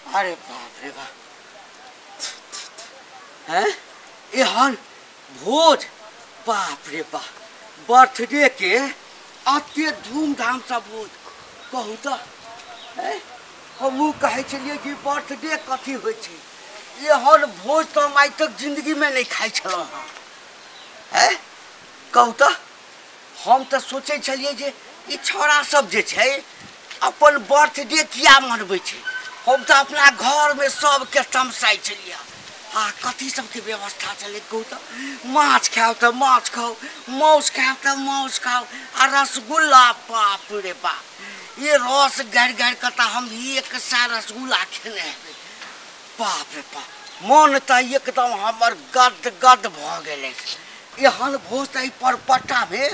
अरे बाप रे बाप, हैं एहन भोज, बाप रे बाप, बर्थडे के अते धूमधाम से भोज। कहू तो हमहूँ कहै छलियै कि बर्थडे कथी होइ छै, एहन भोज तो हम आइ तक जिंदगी में नहीं खाइ छलहुँ हँ। हैं कहू तो हम तो सोचै छलियै जे ई छौड़ा सब जे छै अपन बर्थडे किया मनबै छै। हम तो अपना घर में सबके तमसाइ छलियै। आ कथी सबके व्यवस्था छलै कहू तो, माछ खाओ तो माछ खाओ, माउस खाओ तो माउस खाओ, आ रसगुल्ला, बाप रे बाप, ये रस गारि गारि कऽ तऽ हम एक सए रसगुल्ला खेने हेबै। बाप रे बाप, मन तऽ एकदम हमर गद गद भऽ गेल अछि। एहन भोज तऽ एहि परपट्टामे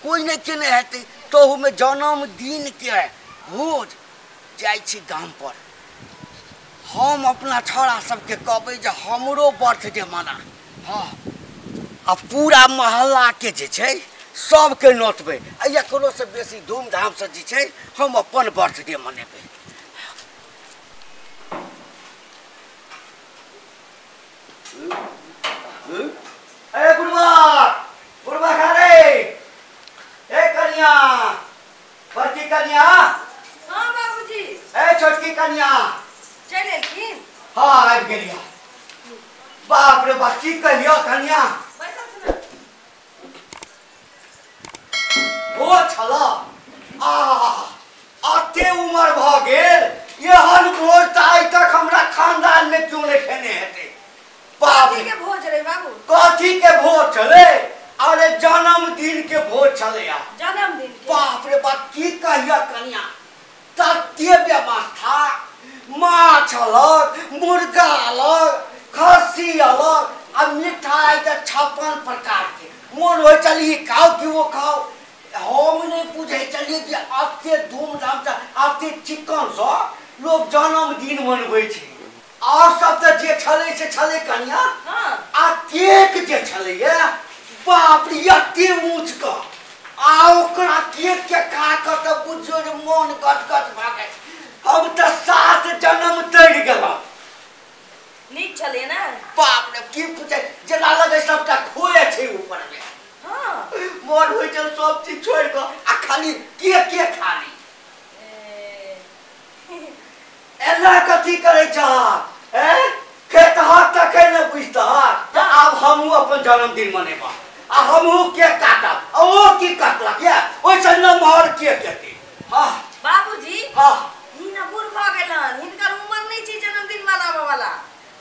कोइ नहि केने हेतै, तहूमे जन्मदिन के भोज। जाइ छी गामपर, हम अपना छौड़ा सबके कहबै जे हमरो बर्थडे मना। हाँ, आ पूरा मोहल्लाके जे छै सबके नोतबै, आ एकरोसँ बेसी धूमधामसँ जे छै हम अपन बर्थडे मनेबै। ए बुढ़वा, बुढ़वा खा रे, ए कनिया, बड़की कनिया। हाँ बाबूजी। ए छोटकी कनिया चलि एलखिन? हाँ आबि गेलिया। बाप रे बाप, की कहलियौ कनिया, ओ छल अते उमर भऽ गेल, एहन भोज तऽ आइ तक हमरा खानदान में क्यों नहि खेने हेतै। बाप कथी के भोज रे बाबू? कथी के भोज छलै? अरे जन्मदिन के भोज छलै। जन्मदिन के? बाप रे बाप, की कहिया कनिया, तते व्यवस्था, माछ अलग, मुर्गा अलग, खस्सी अलग, आ मिठाई तऽ 56 प्रकार के। मोन होइ छल ई खाओ कि वो खाओ। हम नहीं बुझै छलियै जे अते धूमधामसँ अते चिकनसँ लोक जन्मदिन मनबै छै। और सब तऽ जे छलै से छलै कनिया, आ केक जे छलैया बाप रे एते ऊँच कऽ, आ ओकरा केक के खा कऽ तऽ बुझियौ जे मोन गदगद भऽ गेल। हम तऽ 7 जन्म तरि गेलहुँ। नीक छलै ने? बाप रे की पूछै, जेना लगै सबटा खोए छै ऊपर में। हाँ। मन होइ छै सब चीज छोड़ि कऽ आ खाली के खा ली। एना कथी करै छह? खेतहक तखन ने बुझतहक। तऽ आब हमहूँ अपन जन्मदिन मनेबह, आ हमहूँ केक काटब। आ ओ की काटलक ये, ओहिसँ नमहर केक हेतै। हाँ बाबूजी, हाँ हिनका बूढ़ भऽ गेलन, हिनकर उमर नहि छै जन्मदिन मनाबऽ वाला।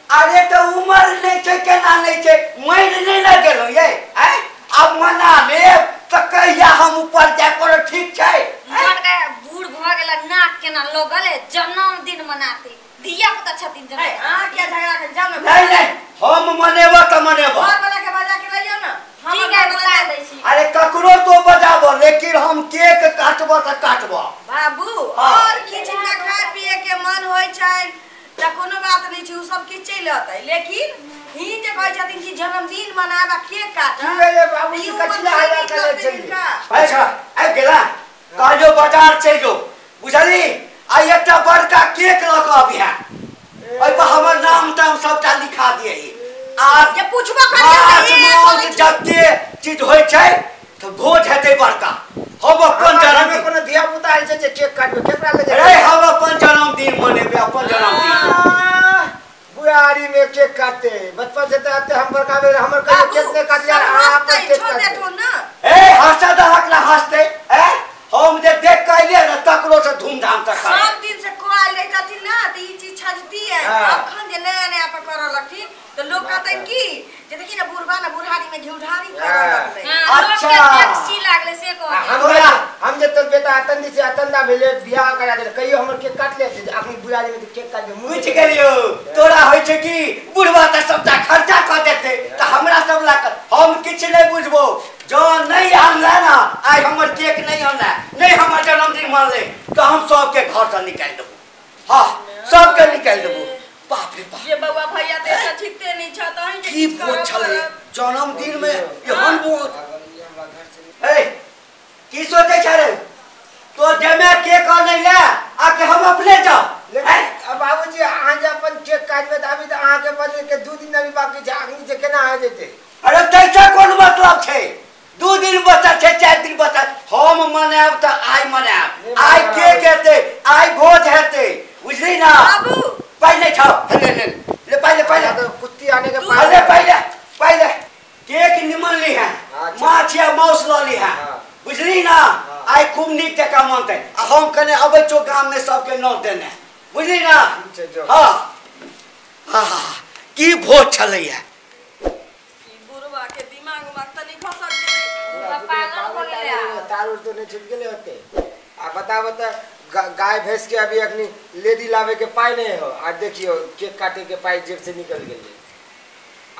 अरे तऽ उमर नहि छै केना नहि छै, मरि नहि ने गेलहुँ ये। आँय आब मना लेब तऽ कहिया हम ऊपर जाय पड़त? ठीक छै, बूढ़ भऽ गेला, नाक केना लगल है, जन्मदिन मनाते धिया पुता छथिन। अहाँ किया झगड़ा कर जाउ ने। नहीं नहीं, हम मनेबो तऽ मनेबो। घर वाला के बजा के लइयौ ने। ठीक है, बजा दै छी। अरे ककरो तो बजाबो, लेकिन हम केक काटबो तऽ काटबो। बाबू और किछु हिनका खाय पिए के मन होइ छै तऽ कोनो बात नहि छै, ओ सब किछु चलि अतै, लेकिन ही जे कहै छथिन कि जन्मदिन मनाबा केक काटब। बाबूजी कथी लए हल्ला करै छलियै? अच्छा आबि गेला, कहलियौ बाजार चलि जो, बुझली? आ एकटा बड़का केक लऽ कऽ अबिहे, ओहिपर हमर नाम ताम सबटा लिखा दिअ। आ जे पुछबो माछ मांस जते चीज होइ छै तऽ भोज हेतै बड़का। हम अपन जन्मदिन, कोनो धिया पुता आयल छै जे केक काटबै, केकरा लए जेबै? अरे हम अपन जन्मदिन मनेबै, अपन जन्मदिन। बुढ़ारी में केक काटते, बचपन से तऽ हम बड़का भेल, हमर कहियो केक नहि काटलियै, अहाँ अपन केक काटबै। ए हँसऽ दहक ना हँसतै। ए हम जे देख कऽ एलियै ने तकरो से धूमधाम से करब। सब दिन से कोआल रहितथिन ना तऽ ई चीज छजतियै। अखन जे नया नया पर करऽ लगथिन तऽ लोक कहतै की जे देखी ने बुढ़बा ने बुढ़ारी में घिउढारी करऽ लगलै। अच्छा, लोक लागलै से कहै। हम जे तोर बेटा अतंदी से अतंदा भेलै, बियाह करा देल, कहियो हमर केक काटले छै? अखनी बुढ़ारी में केक काटबै। बुझि गेलियौ, तोरा होइ छै कि बुढ़बा तऽ सबटा खर्चा कऽ देतै तऽ हमरा सब लए हम किछु नहि बुझबो। जँ नहीं आनला ना, आइ हमर केक नहीं आनला, नहीं हमर जन्मदिन मनलै तऽ हम सबके घरसँ निकालि देबो। हाँ सबके निकालि देबो। बाप रे बाप, ये बउआ भैया तऽ एतऽ छिटते नहि छह, तहीं जे की भोज छलै जन्मदिन में एहन भोज। ए की सोचै छै रे? तो जमे केक आनै ले आ के हम अपने जाओ। लेकिन बाबूजी अहाँ जे जन्मदिन के 2 दिन अभी बाकी छै, अखनी जे केना हो जेतै? अरे तैसा कोन मतलब छै? 2 दिन बचल छै, 4 दिन बचल। हम मनायब तऽ आइ मनायब। आइ केक हेतै, आइ भोज हेतै, बुझली ना? बाबू पहिले छौ, ले ले ले पहिले पहिले तो कुत्ती आने के पहिले पहिले पहिले केक निमन ली है, माछ या मांस ल ली है, बुझली ना? आइ खूब नीक टका मनतै। आ हम कने अबै छौ गाम में सबके नौ देने, बुझली ना? हाँ हाँ, की भोज छलैया। बुढ़वा के दिमाग उमाग तनी खसक गेलै, पागल हो गेलै। तार उर तो नहीं छूट गेलै होते। आ बताबो त गाय भैंस के अभी अखनी लेडी लावे के पाई नहीं हो। आज देखियो केक काटे के पाई जेब से निकल गेलै।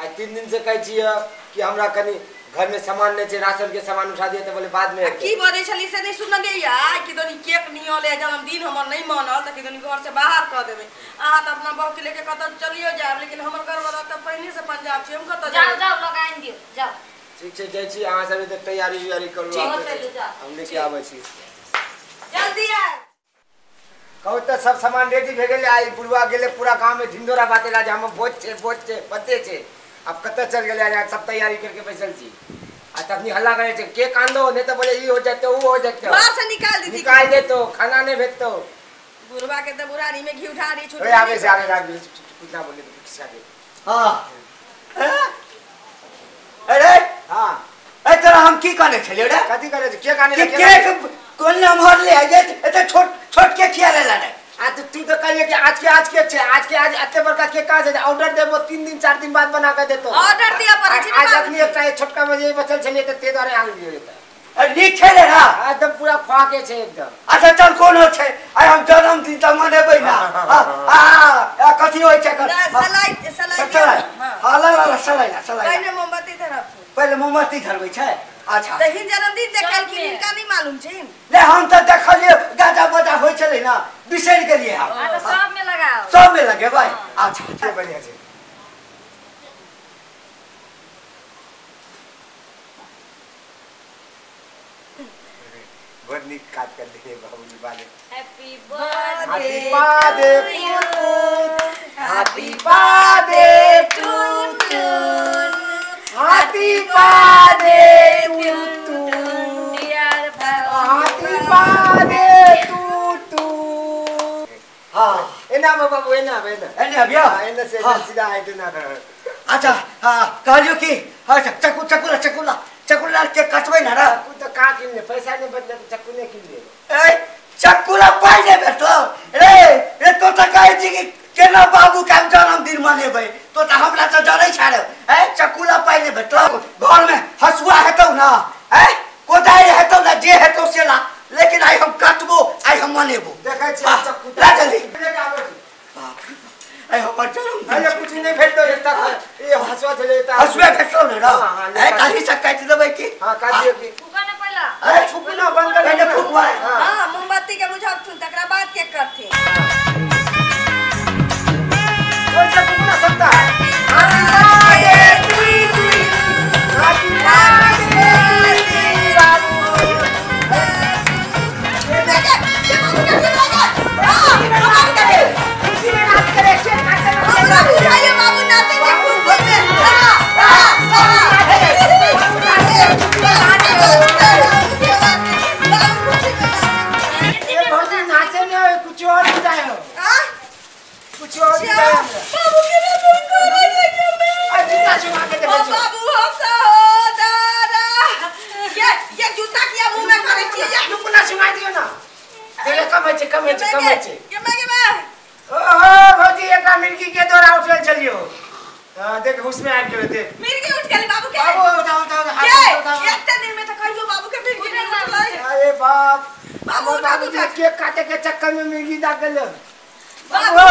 आज 3 दिन से कहै छियै कि हमरा कनी घर में सामान नहीं छै, राशन के सामान उठा दिए तो बोले बाद में। की बजै छली से नहीं सुनलियै या कि दोनी केक नियल जन्मदिन हमर नहीं मनल त कि दोनी घर से बाहर क देबै। अहाँ त अपना बहू के लेके कतौ चलियो जायब, लेकिन हमर घर वाला त पहिने से पंजाब छै, हम कतौ जाओ जाओ लगाइन दियो जाओ। ठीक छै, जाइ छी, अहाँ सब त तैयारी उयारी करू, हम लेके आबै छी। जल्दी आउ। कहू त सब सामान रेडी भए गेलै। आइ बुढ़वा गेलै पूरा गांव में ढिंढोरा बाटे ला जे हम भोज छै भोज छै पते छै। अब कतऽ चल गेलै? सब तैयारी करके बैसल छी। आ तखनी हल्ला करे छै केक आन दो, नहीं तो बोले ई हो जाते ऊ हो जाते, बाहर से निकाल दी, निकाल दे तो खाना नहीं भेटतो। बुढ़वा के त बुढ़ारी में घी उठा रही छुट। ओए आवे से आवे राख, कुछ ना बोले तो किसा दे। हां अरे हां, ए तोरा हम की कहने छलियो रे? कथि करे छै? केक आने के केक कोन नम्बर ले आइ एते छोट छोट के खिया लेला रे? आ तो तू तो कहलिए कि आज के आज केक छै, आज के आज एते बड़का केक कहाँ से ऑर्डर देबो 3 दिन 4 दिन बाद बना के देतो। ऑर्डर दिया पड़ै छै। आज अखनी एकटा छोटका में जे बचल छलिए त ते द्वारे आन लियो त। अरे नीक छै रे ना, एकदम पूरा खुआ के छै एकदम। अच्छा चल कोन हो छै, आइ हम जन्मदिन त मनेबै ना। आ कथि होइ छै? सलाई सलाई। हां ला ला सलाई ला सलाई। पहिले मोमबत्ती धरब, पहिले मोमबत्ती धरबै छै। अच्छा त हिन जन्मदिन देखलखिन, हिनका नहीं मालूम छै। ले हम त देखलिए गाजा बाजा होइ छलै ना, बिसरि गेलिए हम। हां त सब में लगाओ, सब में लगेबै। अच्छा अच्छा बढ़िया छै। बहुत नीक काज कर दिए बाबूजी बाले। Happy birthday happy birthday to you, happy birthday to to dear happy birthday to to. हां एना बाबू एना एना एना अबियो एना से सीधा आइ ना। अच्छा हां कहलियो कि अच्छा चक्कू चक्कू चक्कू चक्कू ला के कटबै ना रे? चक्कू त का किनले, पैसा नहीं बचले त चक्कू नहीं किनले। ए चक्कू ला पाइ नै भेटलो रे? रे तो त कहै छी कि केना बाबू के हम जन्मदिन मनेबै, तो त हमरा त जरै छै रे। ए चक्कू ला पाइ नै भेटलो, घर में हसुआ हेतौ ना, ए कोदारि हेतौ ना, जे हेतौ से ला, लेकिन आइ हम काटबो, आइ हम मनेबो। देखै छी चक्कू ला जल्दी। बाप रे, ए हमर जन्मदिन अरे कुछ नहीं भेटलो एकटा ए हसुआ चले जेता, हसुआ भेटलो ने रे? ए कहीं से काटि देबै की? हां काट दियो की फूका ना पहिला। अरे फूकू ना बंद कर पहिले फूकवा। हां मोमबत्ती के बुझाबथुन तकरा बाद केक करथिन। कोई से फूक ना सकता है। Happy birthday to you, happy birthday to you बाबू। खुशी में नाच करे केक काटे में। हमरा बुझाइयो बाबू नाचे छै खुशी में। हां हां ए भौजी नाचे में कुछ और बुझायो। हां कुछ और बुझायो बाबू के फोन करे छै। आ जूता छुआ के देखै छी बाबू हंसा हो दादा। ये जूता किया मुंह में मारै छी? नुकुना सुना दियो ना। देले कम होइ छै, कम होइ छै, कम होइ छै। के मैं के मैं ओहो भौजी एकरा मिर्गी के दौरा उठल छलियो। हां देख उसमें आबि गेलै देख। मिर्गी उठ गेलै बाबू के। बाबू उठाओ उठाओ हाथ उठाओ। एते दिन में त कहियो बाबू के मिर्गी नहीं उठलै। अरे बाप बाबू बाबू के केक काटे के चक्कर में मिर्गी दाग गेलै। बाबू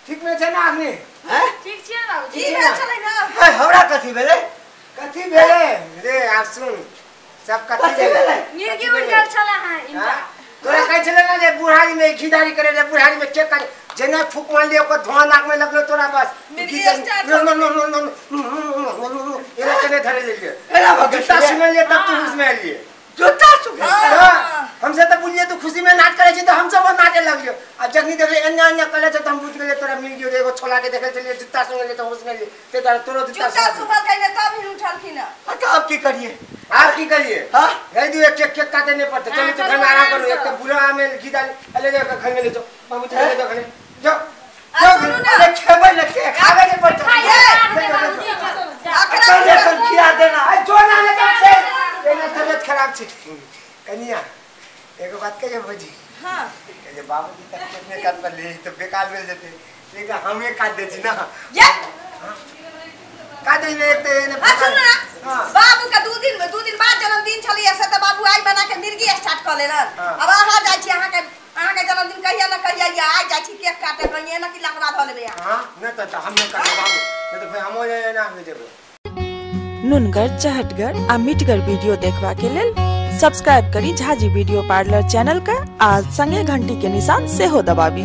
ठीक में छै ना अखनी? हैं ठीक छै बाबूजी? की भेल छलै ना? ए हमरा कथि भेलै? कथि भेलै रे? आब सुन सब कथि भेलै? मिर्गी उठ गेल छलै हां इनका। तोरा कहै छलै ना जे बुढ़ारी में घीदारी करे रे, बुढ़ारी में केक काटे, जेना फूक मारलियै ओकर धुआं नाक में लगलो तोरा बस मिर्गी स्टार्ट। नो नो नो नो नो एना केने धरे लेलियै। एना भऽ जूता सुनलियै तब तू उसमें एलियै। जूता सुन हां हमसे त बुझलिए तू खुशी में नाच करे छी त हम सब नाचे लगलियो। आ जखनी देखले एन्ना एन्ना कले छ त हम बुझ गेलिए तोरा मिल गियो। एगो छोला के देखल चलिए जुत्ता सुंगले त होश में ते तारा तोरो जुत्ता जुत्ता सुबह कइले तब ही उठलखिन। हां तो अब की करिए? आप की करिए? हां गई दू एक केक काटे नहीं पड़ते। चलो तो घर में आराम करो। एक तो बुरा में घी डाल ले जाओ घर में ले जाओ बाबू ले जाओ घर जाओ। अरे खेबै न के खावे के पड़ते। अखरा सब खिया देना। अरे जो ना ले जाओ से एना तबियत खराब छै। कनिया एगो बात कहियो भौजी। हां कहियो बाबूजी तक कितने काट पर ले तो बेकार मिल जेते लेकिन हमें काट दे छी ना। ये काट दे एक तो एने। हां सुन ना बाबू का 2 दिन बाद जन्मदिन छलिए से त बाबू आई बना के मिर्गी स्टार्ट क लेलन। अब अहाँ जाय छी अहाँ के जन्मदिन कहिया ना कहिया आई जाय छी केक काटे कहिया ना कि लकड़ा ध लेबे। हां न त हम न काटब बाबू न त फिर हमो ना हो जेबो। नुनगर चहटगर आ मिठगर वीडियो देखबा के लेल सब्सक्राइब करी झाजी वीडियो पार्लर चैनल का आ संगे घंटी के निशान सेहो दबाबी।